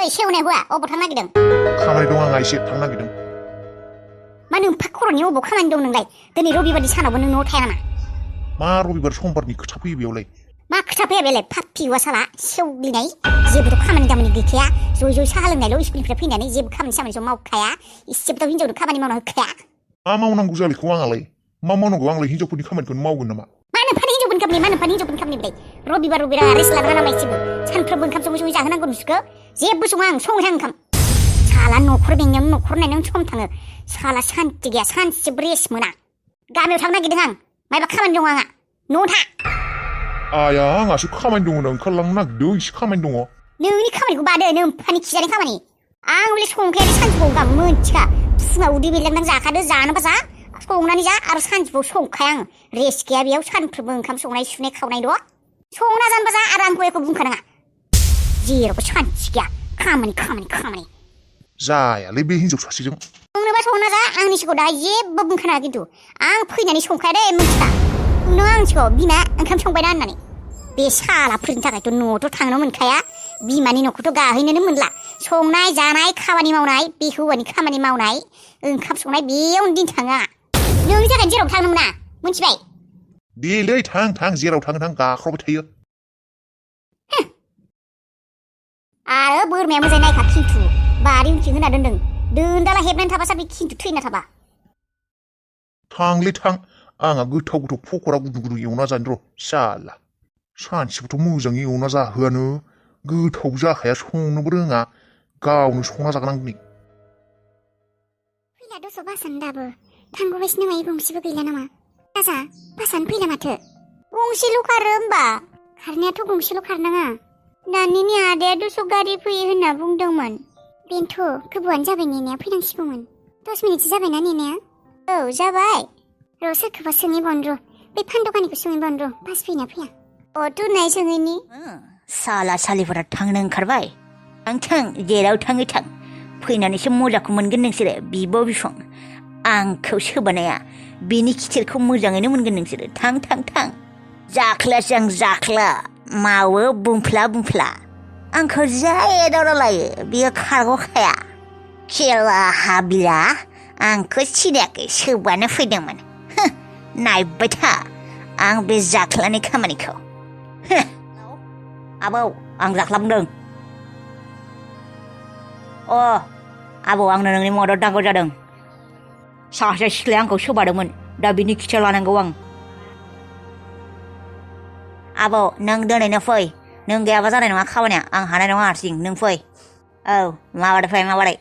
ओइ सेवनाय हौवा अबाव थांनो नागिरदों? खामानि दं आंहा एसे थांनो नागिरदों। मा नोंफा खर'नि अबाव खामानि दं नोंलाय? दिनै रबिबारनि सानावबो नों न'आव थाया नामा? मा रबिबार समबारनि खोथा फैयो बेयावलाय? मा खोथा फैया बेलाय फाफि हौवा साला सेवग्लिनाय जेबोथ' खामानि दामानि गैखाया जय साहा लोंनायल' स्कुलनिफ्राय फैनानै जेबो खामानि सामानिसो मावखाया इसेबोथ' हिनजावनो खामानि मावना होखाया। मा मावनांगौ जालायखौ आंहालाय मा मावनांगौ आंलाय हिनजावफोरनि खामानिखौनो मावगोन नामा? मा नोंफानि हिनजावफोरनि खामानि मा नोंफानि हिनजावफोरनि खामानि बेलाय रबिबार रेस्ट लाग्रा नामा इसेबो सानफ्रोमबो ओंखाम सङै जाहोनांगौ नोंसोरखौ जेबो सङा आं संनो ओंखाम साला न'खर बेंनायावनो न'खर नायनायावनो सम थाङो साला सान्ति गैया सानसेबो रेस्ट मोना गामियाव थांनो नागिरदों आं मायबा खामानि दं आंहा न'आव था। आया आंहासो खामानि दङ ओंखारलांनो नागिरदों एसे खामानि दङ। नोंनि खामानिखौ बादो नोंफानि खिजानाय खामानि आं हले संखायानो सानजौफुआव गाहाम मोनथिखा फुङाव उदै बेरलांनानै जाखादो जानोबा जा संनानै जा आरो सानजौफुआव संखाया आं रेस्ट गैया बेयाव सानफ्रोमबो ओंखाम संनाय सुनाय खावनायल' संना जानोबा जा आरो आंखौ एख' बुंखानाङा जेरावबो सान्थि गैया खामानि जायालै बे हिनजाव सासेजों संनोबा संना जा आंनि सिगाङाव दा जेबो बुंखानाङा खिन्थु आं फैनानै संखाया दे मोनथिखा नों आंनि सिगाङाव बिमा ओंखाम संबायना होननानै बे सालाफोरनि थाखायथ' न'आवथ' थांनो मोनखाया बिमानि न'खौथ' गाहैनोनो मोनला संनाय जानाय खामानि मावनाय बे हौवानि खामानि मावनाय ओंखाम संनाय बेयावनो दिन थाङा नोंनि थाखायनो जेराव थांनो मोना मोनथिबाय? देलै थां जेराव थां गाख्रबबाय थायो। आरो बोरमाया मोजाङै नायखा खिन्थु बारि उनथिं होना दोनदों दोनदाला हेबनानै थाबासो बे खिन्थु थैना थाबा। थांलै थां आंहा गोथाव पकरा गुदुं एवना जानो र' साला सानसेबोथ' मोजाङै एवना जाहोआनो गोथाव जाखाया संनोबो रोङा गावनो संना जागोन दिनै। फैला दस' बासान दाबो थांगौबायसो नामा गंसेबो गैला नामा? राजा बासानो फैला माथो गंसेल' खारो होमबा खारनायाथ' गंसेल' खारनाङा दानिनि आदाया दस' गारि फैयो होनना बुंदोंमोन बेनोथ' गोबावानो जाबाय नेनाया फैनांसिगौमोन 10 मिनिटसो जाबायना नेनाया। औ जाबाय र' सोरखौबा सोङै बन्द' बे फान दखानिखौ सोङै बन्द' बास फैना फैया अथ' नाय सोङैनि साला सालिफोरा थांनो ओंखारबाय थां जेराव थाङै थां फैनानैसो मजाखौ मोनगोन नोंसोरो बिब' बिफं आंखौ सोबानाया बेनि खिथेरखौ मोजाङैनो मोनगोन नोंसोरो थां जाख्लासो आं जाख्ला मावो बुंफ्ला आंखौ जा एदावना लायो बियो खारग'खाया खेला हाबिला आंखौ सिनायाखै सोबानो फैदोंमोन नायबाय था आं बे जाख्लानि खामानिखौ आबौ आं जाख्ला बुंदों आबौ आंनो नोंनि मदद नांगौ जादों सासे सिख्लाया आंखौ सोबादोंमोन दा बिनि खिथेर लानांगौ आं आबौ नों दिनैनो फै नों गैयाबा जानाय नङा खामानिया आं हानाय नङा हारसिं नों फै औ माबारै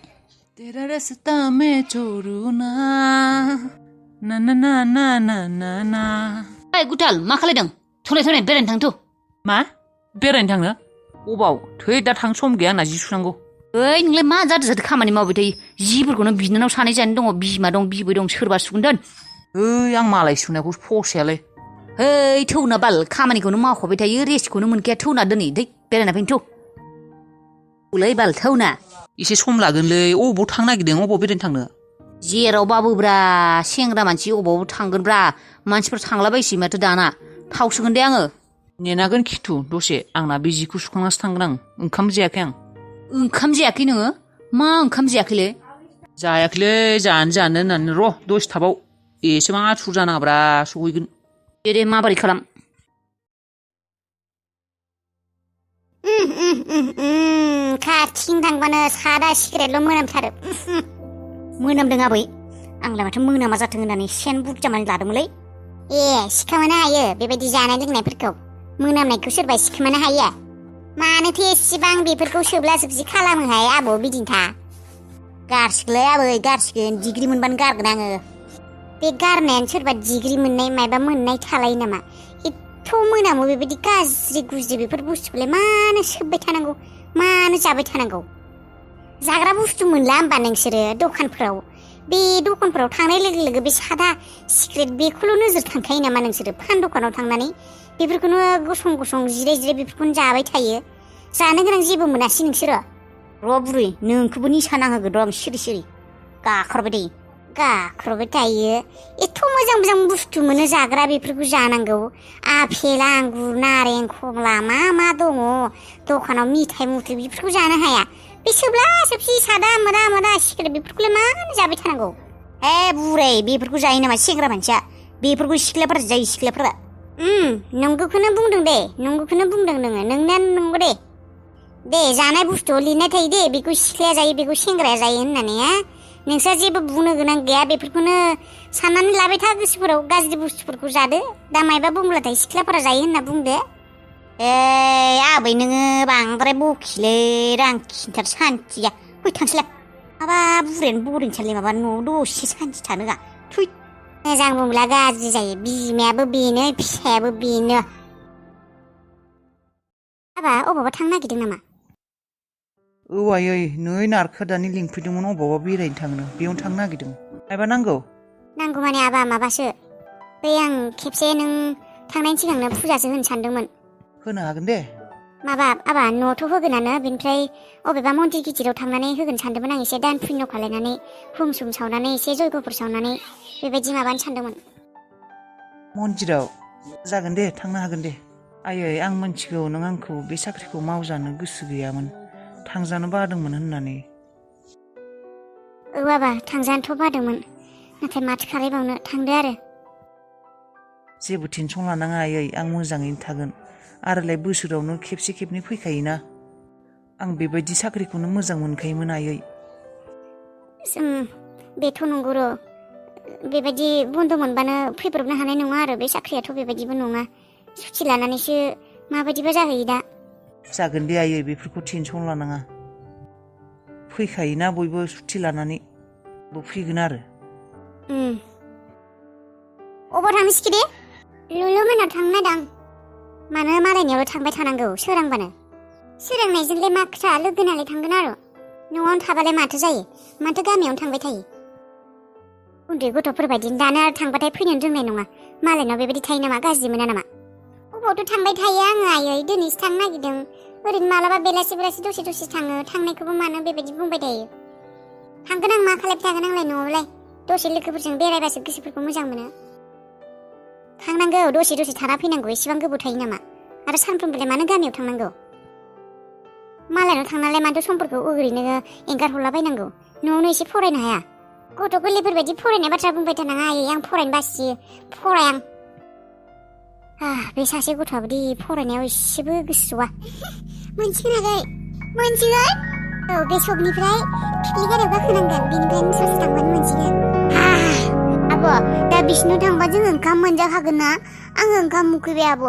तेरा रास्ता में छोड़ू ना ना ना ना ना ना ना ना ओइ गुटाल मा खालायदों थोनाय बेरायनो थांथ' मा बेरायनो थांनो अबाव थै दा थां सम गैया आंना जि सुनांगौ। ओइ नोंलाय मा जादो खामानि मावबाय थायो जिफोरखौनो बिनानाव सानै जानो दङ बिमा दं बिबै दं सोरबा सुगोन दोन ओइ आं मालाय सुनायखौ फसायालै ओइ थौना बाल खामानिखौनो मावखाबाय थायो रेस्टखौनो मोनखाया थौना दोनै दै बेरायना फैनो थौलै बाल थौना एसे सम लागोनलै अबाव थांनो नागिरदों अबाव बेरायनो थांनो जेरावबाबोब्रा सेंग्रा मानसि अबाव थांगोनब्रा मानसिफोर थांलाबायसै माथो दाना थाव सोगोन दे आङो नेनागोन खिथु दसे आंना बे जिखौ सुखांनासो थांगोन आं ओंखाम जायाखै आं ओंखाम जायाखै नोङो मा ओंखाम जायाखैलै जायाखैलै जानो होननानै र' दसे थाबाव एसेबां आथुर जानाङाब्रा सहैगोन दे माबोरै खालाम खाथिं थांबानो सादा सिगारेटल' मोनामथारो मोनामदों आबै आंलाय माथो मोनामा जाथों होननानै सेन बुरजामानि लादोंमोनलै सिखोमानो हायो बेबायदि जानाय लोंनायफोरखौ मोनामनायखौ सोरबा सिखोमानो हायो मानोथो एसेबां बेफोरखौ सोब्ला जोबजि खालामोहाय आबौ बिदिन्था गारसिगोनलै आबै गारसिगोन डिग्रि मोनबानो गारगोन आङो बे गारनायानो सोरबा डिग्रि मोननाय मायबा मोननाय थालायो नामा एथ' मोनामो बेबायदि गाज्रि गुज्रि बेफोर बुस्थुखौलाय मानो सोबबाय थानांगौ मानो जाबाय थानांगौ जाग्रा बुस्थु मोनला होमबा नोंसोरो दखानफोराव बे दखानफोराव थांनाय लोगो बे सादा सिगारेट बेखौल' नोजोर थांखायो नामा नोंसोरो फान दखानाव थांनानै बेफोरखौनो गसं जिराय बेफोरखौनो जाबाय थायो जानो गोनां जेबो मोनासै नोंसोरो र' बुरै नोंखौबो निसा नांहोगोन र' आं सिरि गाख्रबबाय थायो एथ' मोजां बुस्थु मोनो जाग्रा बेफोरखौ जानांगौ आफेल आंगुर नारें खमला मा दङ दखानाव मिथाइ मुथाइ बेफोरखौ जानो हाया बे सोब्ला सोबसि सादा मादा सिगारेट बेफोरखौलाय मानो जाबाय थानांगौ ए बुरै बेफोरखौ जायो नामा सेंग्रा मानसिया बेफोरखौ सिख्लाफोरा जायो सिख्लाफोरा नंगौखौनो बुंदों दे नंगौखौनो बुंदों नोङो नोंना नंगौ दे जानाय बुस्थुआव लिरनाय थायो दे बेखौ सिख्लाया जायो बेखौ सेंग्राया जायो होननानै हा नोंस्रा जेबो बुंनो गोनां गैया बेफोरखौनो साननानै लाबाय था गोसोफोराव गाज्रि बुस्थुफोरखौ जादो दा मायबा बुंब्लाथाय सिख्लाफोरा जायो होनना बुंदो आबै नोङो बांद्राय बखिलै रां खिन्थार सान्थिया फै थांसैलाय माबा बुरैयानो बरिंथारलै माबा न'आव दसे सान्थि थानोगा थुइ मोजां बुंब्ला गाज्रि जायो बिमायाबो बेनो फिसायाबो बेनो हाबा अबावबा थांनो नागिरदों नामा औ आयै नै नारखो दानि लिंफैदोंमोन अबावबा बेरायनो थांनो बेयावनो थांनो नागिरदों मायबा नांगौ माने आबा माबासो बै आं खेबसे नों थांनायनि सिगांनो फुजासो होनो सानदोंमोन होनो हागोन दे माबा आबा न'थ' होगोनानो बेनिफ्राय अबेबा मन्दिर गिदिराव थांनानै होगोन सानदोंमोन आं एसे दान पुण्य खालायनानै हुम सुम सावनानै एसे जयग'फोर सावनानै बेबायदि माबानो सानदोंमोन मन्दिराव जागोन दे थांनो हागोन दे आयै आं मिन्थिगौ नों आंखौ बे साख्रिखौ मावजानो गोसो गैयामोन थांजानो बादोंमोन होननानै औ आबा थांजानोथ' बादोंमोन नाथाय माथो खालायबावनो थांदो आरो जेबो टेनसन लानाङा आयै आं मोजाङैनो थागोन आरोलाय बोसोरावनो खेबसे खेबनै फैखायोना आं बेबायदि साख्रिखौनो मोजां मोनखायोमोन आयै बेथ' नंगौ र' बेबायदि बन्द' मोनबानो फैब्रबनो हानाय नङा आरो बे साख्रियाथ' बेबायदिबो नङा सुथि लानानैसो माबायदिबा जाहैयो दा जागोन दे आयै बेफोरखौ टेनसन लानाङा फैखायोना बयबो सुथि लानानै फैगोन आरो अबाव थांनो सिखिदे लुलु मोनाव थांनो नायदां मानो मालायनियावल' थांबाय थानांगौ सोरांबानो सोरांनायजोंलाय मा खोथा लोगो नालाय थांगोन आरो न'आवनो थाबालाय माथो जायो माथो गामियावनो थांबाय थायो उन्दै गथ'फोरबायदि दानो आरो थांबाथाय फैनो रोंनाय नङा मालायनाव बेबायदि थायो नामा गाज्रि मोना नामा अबावथ' थांबाय थायो आङो आयै दिनैसो थांनो नागिरदों ओरैनो मालाबा बेलासि दसे थाङो थांनायखौबो मानो बेबायदि बुंबाय थायो थांगोन आं मा खालायबाय थागोन आंलाय न'आवलाय दसे लोगोफोरजों बेरायबासो गोसोफोरखौ मोजां मोनो थांनांगौ दसे थाना फैनांगौ एसेबां गोबाव थायो नामा आरो सानफ्रोमबोलाय मानो गामियाव थांनांगौ मालायनाव थांनालाय माथो समफोरखौ ओरैनो एंगारहरलाबायनांगौ न'आवनो एसे फरायनो हाया गथ' गोरलैफोरबायदि फरायनाय बाथ्रा बुंबाय थानाङा आयै आं फरायनो बासियो फराया बे सासे गथ'आबोदि फरायनायाव एसेबो गोसो ज'आ मोनसिगोन आगै मोनसिगोन औ बे सकनिफ्राय पिकनिक गारियाव गाखोनांगोन बेनिफ्राय ससे थांबानो मोनसिगोन आब' दा बिसिनाव थांबा जों ओंखाम मोनजाखागोन ना आङो ओंखाम उखैबाय आब'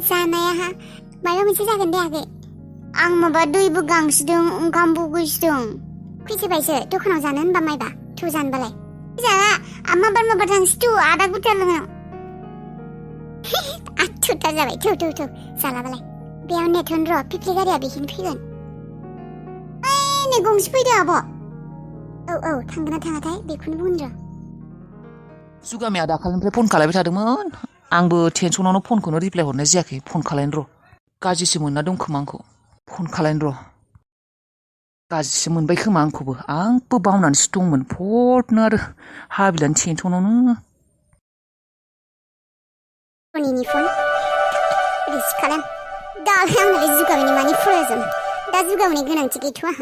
जानाया माबा मोनसे जागोन दे आगै आं माबा दैबो गांसोदों ओंखामबो उखैसोदों फैसोबायसो दखानाव जानो होनबा माइबा थौ जानोबालाय जाना माबार थांसै थौ आदा गुथा लोङो आथुथा जाबाय थौ जालाबालाय बेयाव नेथ'न र' पिकनिक गारिया बेखिनो फैगोन नै गंसे फैदों आब' औ थांगोन ना थाङाथाय बेखौनो बुंनो र' जुगामिया दाखालिनिफ्राय फन खालायबाय थादोंमोन आंबो टेनसनावनो फनखौनो रिप्लाय हरनाय जायाखै फन खालायनो र' गाज्रिसो मोनना दं खोमा आंखौ फन खालायनो र' गाज्रिसो मोनबाय खोमा आंबो बावनानैसो दंमोन फटनो आरो हाबिलानि टेनसनावनो फननि फन रिसिभ खालाम दालाय आंनालाय जुगामिनि मानि प्रयजन दा जुगामिनि गोनांथि गैथ'आ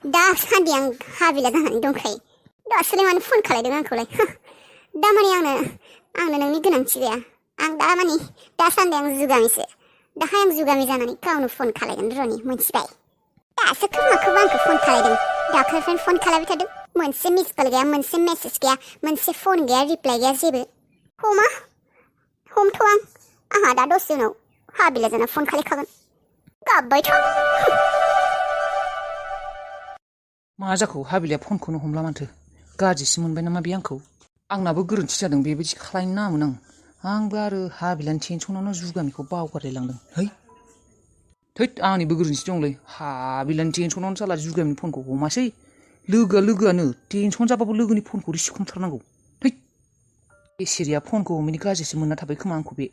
दासान्दि आं हाबिला जानानै दंखायो दासोलाय मानो फन खालायदों आंखौलाय दामानि आंनो नोंनि गोनांथि गैया आं दासान्दि आं जुगामिसो दाहाय आं जुगामि जानानै गावनो फन खालायगोन र'नि मोनथिबाय दासो खोमाखौबो आंखौ फन खालायदों दाखालिनिफ्रायनो फन खालायबाय थादों मोनसे मिस कल गैया मोनसे मेसेज गैया मोनसे फन गैया रिप्लाय गैया जेबो हमथ' आंहा दा दसे उनाव हाबिला जाना फन खालायखागोन गाबबायथ' मा जाखो हाबिलाया फनखौनो हमला माथो गाज्रिसो मोनबाय नामा बे आंखौ आंनाबो गोरोन्थि जादों बेबायदि खालायनो नाङामोन आंबो आरो हाबिलानि टेनसनावनो जुगामिखौ बावगारलायलांदों थैद आंनिबो गोरोन्थि दंलै हाबिलानि टेनसनावनो साला जुगामिनि फनखौ हमासै लोगोआनो टेनसन जाबाबो लोगोनि फनखौ रिसिभ खालामथारनांगौ थैद बे सिरिया फनखौ हमैनि गाज्रिसो मोनना थाबाय खोमा आंखौ बे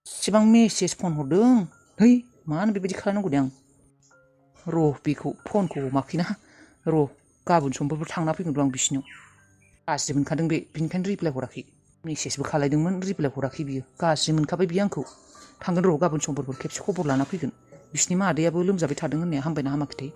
एसेबां मेसेज फन हरदों मानो बेबायदि खालायनांगौ दे आं र' बेखौ फनखौ हमाखैना र' गाबोन समफोरबो थांना फैगोन र' आं बिसिनियाव गाज्रि मोनखादों बे बिनिखायनो रिप्लाय हराखै मेसेजबो खालायदोंमोन रिप्लाय हराखै बियो गाज्रि मोनखाबाय बियो आंखौ थांगोन र' गाबोन समफोरबो खेबसे खबर लाना फैगोन बिसिनि मादैयाबो लोमजाबाय थादों होननाया हामबायना हामाखैथाय